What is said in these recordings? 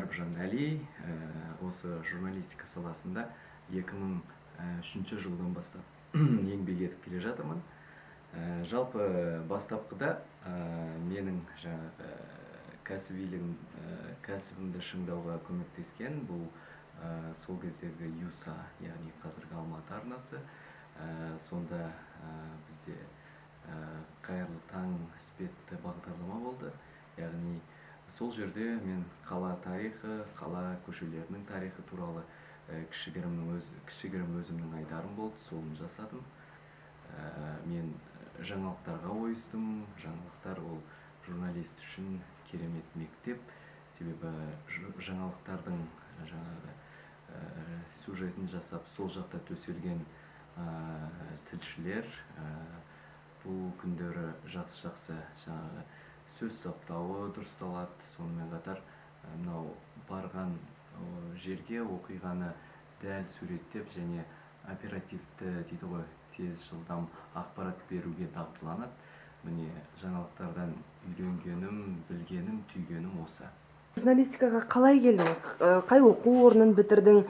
Шәріпжан Әли. Осы журналистика саласында 2003 жылдан бастап еңбек етіп келе жатырмын. Жалпы бастапқыда менің жаңағы кәсібилігім, кәсібімді шыңдауға көмектескен бұл сол кездегі ЮСА, яғни қазіргі Алматы арнасы. Сонда бізде «Қайырлы таң» іспетті бағдарлама болды, яғни сол жерде мен қала тарихы, қала көшелерінің тарихы туралы кішігірім өзімнің айдарым болды, соны жасадым. Мен жаңалықтарға ойыстым. Жаңалықтар ол журналист үшін керемет мектеп, себебі жаңалықтардың жаңағы сюжетін жасап, сол жақта төселген тілшілер бұл күндері жақсы жақсы жаңағы сөз саптауы дұрысталады, сонымен қатар мынау барған жерге оқиғаны дәл суреттеп және оперативті дейді ғой, тез, жылдам ақпарат беруге дағдыланады. Міне, жаңалықтардан үйренгенім, білгенім, түйгенім осы. Журналистикаға қалай келдің? Қай оқу орнын бітірдің?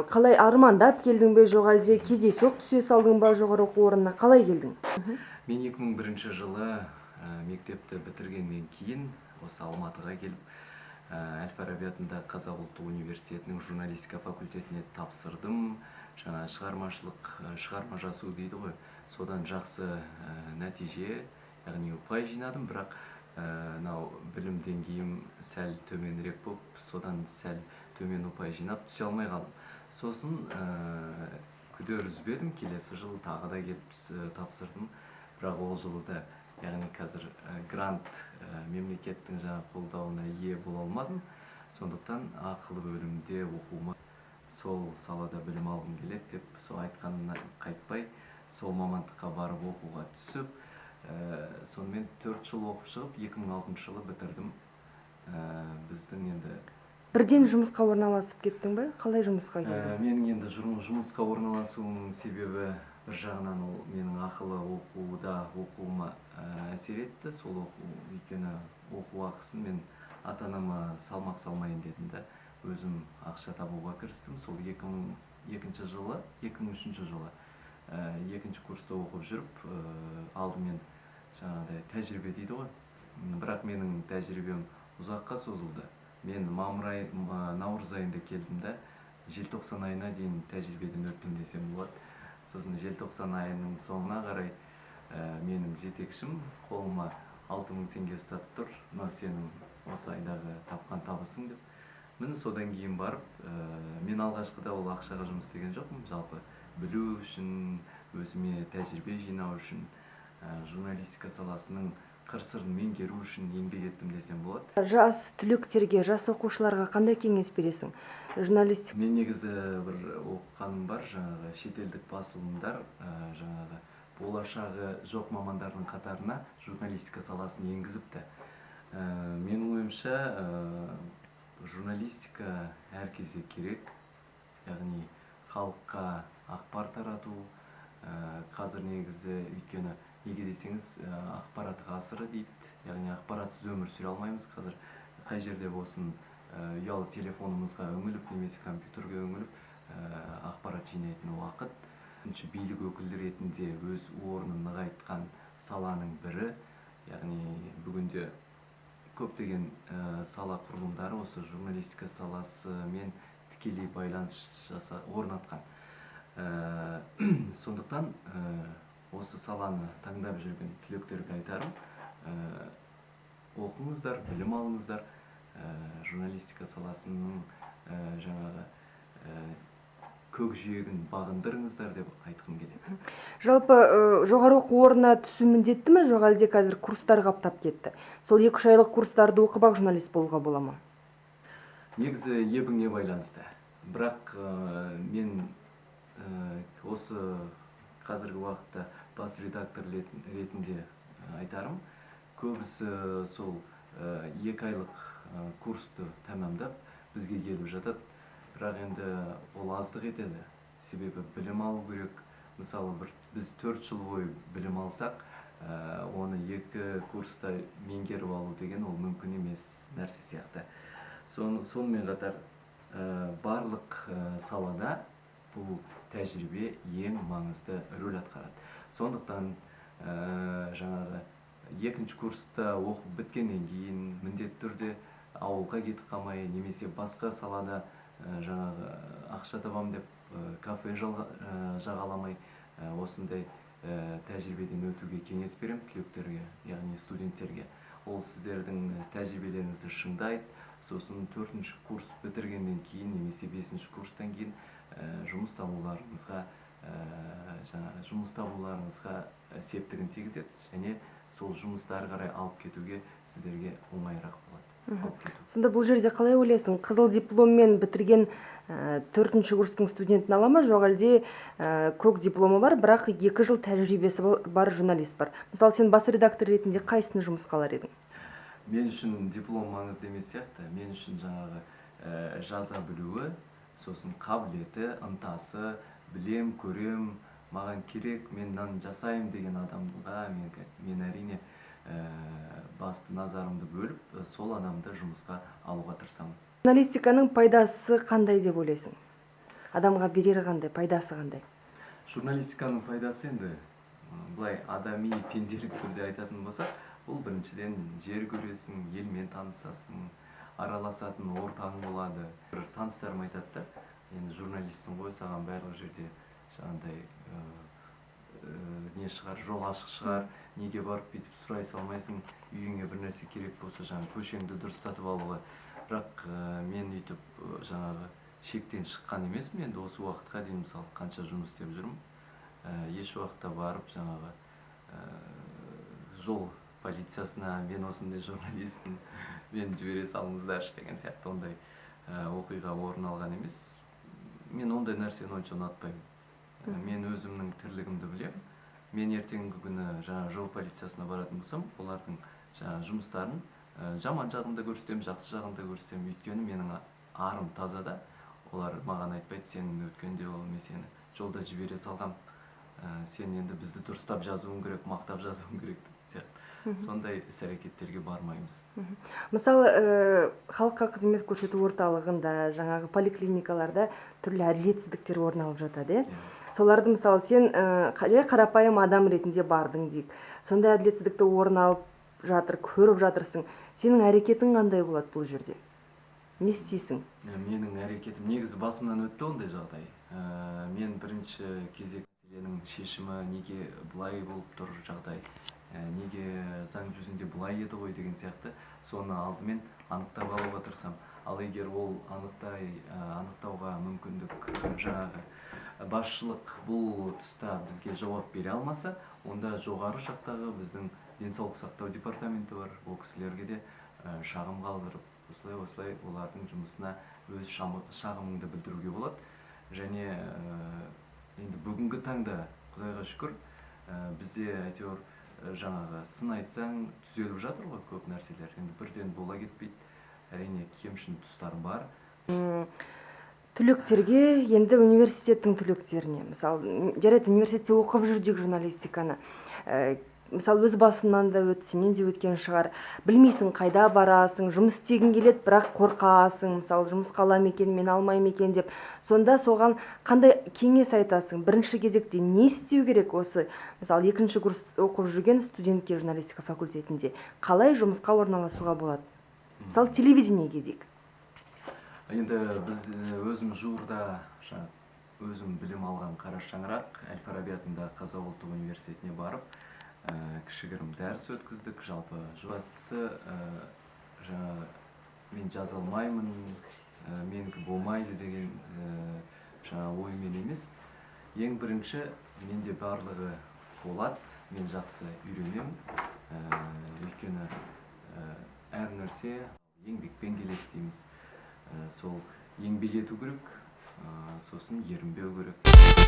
Қалай, армандап келдің бе, жоқ әлде кездейсоқ түсе салдың ба жоғары оқу орнына? Қалай келдің? Мен 2001 жылы мектепті бітіргеннен кейін осы Алматыға келіп, әл Фараби атындағы Қазақ ұлттық университетінің журналистика факультетіне тапсырдым. Жаңа шығармашылық, шығарма жазу дейді ғой, содан жақсы нәтиже, яғни ұпай жинадым, бірақ мынау білім деңгейім сәл төменірек болып, содан сәл төмен ұпай жинап, түсе алмай қалдым. Сосын күдер үзбедім, келесі жылы тағы да келіп тапсырдым, бірақ ол жылы да, яғни қазір грант, мемлекеттің жаңа қолдауына ие бола алмадым. Сондықтан ақылы бөлімде оқуыма, сол салада білім алғым келеді деп, сол айтқанымнан қайтпай, сол мамандыққа барып оқуға түсіп, сонымен 4 жыл оқып шығып, 2006 жылы бітірдім. Біздің енді Бірден жұмысқа орналасып кеттің бе? Қалай жұмысқа келдің? Менің енді жұмысқа орналасуымның себебі бір жағынан ол менің ақылы оқуда оқуыма әсер етті сол оқу, өйткені оқу ақысын мен ата анама салмақ салмайын дедім да, өзім ақша табуға кірістім. Сол 2002 жылы, 2003 жылы екінші курста оқып жүріп, алдымен жаңағыдай тәжірибе дейді ғой. Бірақ менің тәжірибем ұзаққа созылды. Мен мамыр ай, наурыз айында келдім да, желтоқсан айына дейін тәжірибеден өттім десем болады. Сосын желтоқсан айының соңына қарай менің жетекшім қолыма 6000 теңге ұстатып тұр: «Мынау сенің осы айдағы тапқан табысың», – деп. Міне, содан кейін барып мен алғашқыда ол ақшаға жұмыс істеген жоқпын, жалпы білу үшін, өзіме тәжірибе жинау үшін, журналистика саласының қыр сырын меңгеру үшін еңбек еттім десем болады. Жас түлектерге, жас оқушыларға қандай кеңес бересің журналистика? Мен негізі бір оқығаным бар, жаңағы шетелдік басылымдар жаңағы болашағы жоқ мамандардың қатарына журналистика саласын енгізіпті. Менің ойымша, журналистика әр кезде керек, яғни халыққа ақпар тарату. Қазір негізі, өйткені неге десеңіз, ақпарат ғасыры дейді, яғни ақпаратсыз өмір сүре алмаймыз. Қазір қай жерде болсын ұялы телефонымызға үңіліп немесе компьютерге үңіліп, ақпарат жинайтын уақыт. Үшінші билік өкілі ретінде өз орнын нығайтқан саланың бірі, яғни бүгінде көптеген сала құрылымдары осы журналистика саласымен тікелей байланыс орнатқан. Сондықтан осы саланы таңдап жүрген түлектерге айтарым: оқыңыздар, білім алыңыздар, журналистика саласының жаңағы көкжиегін бағындырыңыздар деп айтқым келеді. Жалпы жоғары оқу орнына түсу міндетті ме, жоқ әлде қазір курстар қаптап кетті, сол 2-3 айлық курстарды оқып ақ журналист болуға бола ма? Негізі ебіңе байланысты, бірақ мен осы қазіргі уақытта бас редактор ретінде айтарым: көбісі сол 2 айлық курсты тәмамдап, бізге келіп жатады, бірақ енді ол аздық етеді, себебі білім алу керек. Мысалы, бір біз 4 жыл бойы білім алсақ, оны екі курста меңгеріп алу деген ол мүмкін емес нәрсе сияқты. Сонымен қатар барлық салада бұл тәжірибе ең маңызды рөл атқарады. Сондықтан жаңағы екінші курста оқып біткеннен кейін міндетті түрде ауылға кетіп қалмай немесе басқа салада жаңағы ақша табам деп кафе жағаламай, осындай тәжірибеден өтуге кеңес беремін түлектерге, яғни студенттерге. Ол сіздердің тәжірибелеріңізді шыңдайды. Сосын төртінші курс бітіргеннен кейін немесе бесінші курстан кейін жұмыс табуларыңызға, жаңағы жұмыс табуларыңызға септігін тигізеді және сол жұмысты ары қарай алып кетуге сіздерге оңайырақ болады алып кету. Сонда бұл жерде қалай ойлайсың, қызыл дипломмен бітірген төртінші курстың студентін ала ма, жоқ әлде көк дипломы бар, бірақ 2 жыл тәжірибесі бар журналист бар? Мысалы, сен бас редактор ретінде қайсысын жұмысқа алар едің? Мен үшін диплом маңызды емес сияқты. Мен үшін жаңағы жаза білуі, сосын қабілеті, ынтасы, білем, көрем, маған керек, мен мынаны жасаймын деген адамға мен әрине басты назарымды бөліп, сол адамды жұмысқа алуға тырысамын. Журналистиканың пайдасы қандай деп ойлайсың? Адамға берері қандай, пайдасы қандай? Журналистиканың пайдасы енді былай адами, пенделік түрде айтатын болсақ, бұл біріншіден, жер көресің, елмен танысасың, араласатын ортаң болады. Бір таныстарым айтады да: «Енді журналистсің ғой, саған барлық жерде жаңағыдай не шығар, жол ашық шығар, неге барып бүйтіп сұрай салмайсың, үйіңе бір нәрсе керек болса, жаңағы көшеңді дұрыстатып алуға?» Бірақ мен өйтіп жаңағы шектен шыққан емеспін. Енді осы уақытқа дейін, мысалы, қанша жұмыс істеп жүрмін, еш уақытта барып жаңағы жол полициясына «Мен осындай журналистпін, мені жібере салыңыздаршы» деген сияқты ондай оқиға орын алған емес. Мен ондай нәрсені онша ұнатпаймын. Мен өзімнің тірлігімді білемін. Мен ертеңгі күні жаңағы жол полициясына баратын болсам, олардың жаңағы жұмыстарын жаман жағын да көрсетемін, жақсы жағын да көрсетемін, өйткені менің арым таза да. Олар маған айтпайды: «Сен өткенде ол мен сені жолда жібере салғам, сен енді бізді дұрыстап жазуың керек, мақтап жазуың керек» деген сияқты. Сондай іс әрекеттерге бармаймыз. Мысалы, халыққа қызмет көрсету орталығында, жаңағы поликлиникаларда түрлі әділетсіздіктер орын алып жатады, иә? Иә. Соларды, мысалы, сен жай қарапайым адам ретінде бардың дейік, сондай әділетсіздікті орын алып жатыр, көріп жатырсың. Сенің әрекетің қандай болады бұл жерде, не істейсің? Менің әрекетім, негізі басымнан өтті ондай жағдай. Мен бірінші кезек мәселенің шешімі, неге былай болып тұр жағдай, неге заң жүзінде былай еді ғой деген сияқты, соны алдымен анықтап алуға тырысамын. Ал егер ол анықтауға мүмкіндік, жаңағы басшылық бұл тұста бізге жауап бере алмаса, онда жоғары жақтағы біздің денсаулық сақтау департаменті бар, ол кісілерге де шағым қалдырып, осылай осылай олардың жұмысына өз шағымыңды білдіруге болады. Және енді бүгінгі таңда, құдайға шүкір, бізде әйтеуір жаңағы сын айтсаң, түзеліп жатыр ғой көп нәрселер. Енді бірден бола кетпейді, әрине, кемшін тұстар бар. Түлектерге енді, университеттің түлектеріне, мысалы, жарайды, университетте оқып жүр дейік журналистиканы. Мысалы, өз басымнан да өтті, сенен де өткен шығар, білмейсің қайда барасың, жұмыс істегің келеді, бірақ қорқасың, мысалы, жұмысқа ала ма екен, мен алмай ма екен деп. Сонда соған қандай кеңес айтасың? Бірінші кезекте не істеу керек осы, мысалы, екінші курс оқып жүрген студентке журналистика факультетінде? Қалай жұмысқа орналасуға болады, мысалы, телевидениеге дейік? Енді біз өзім жуырда жаңа өзім білім алған қара шаңырақ, әл Фараби атындағы Қазақ ұлттық университетіне барып, кішігірім дәріс өткіздік. Жалпы бастысы, жаңағы мен жаза алмаймын, менікі болмайды деген жаңағы оймен емес, ең бірінші менде барлығы болады, мен жақсы үйренемін, өйткені әр нәрсе еңбекпен келеді дейміз. Сол еңбек ету керек, сосын ерінбеу керек.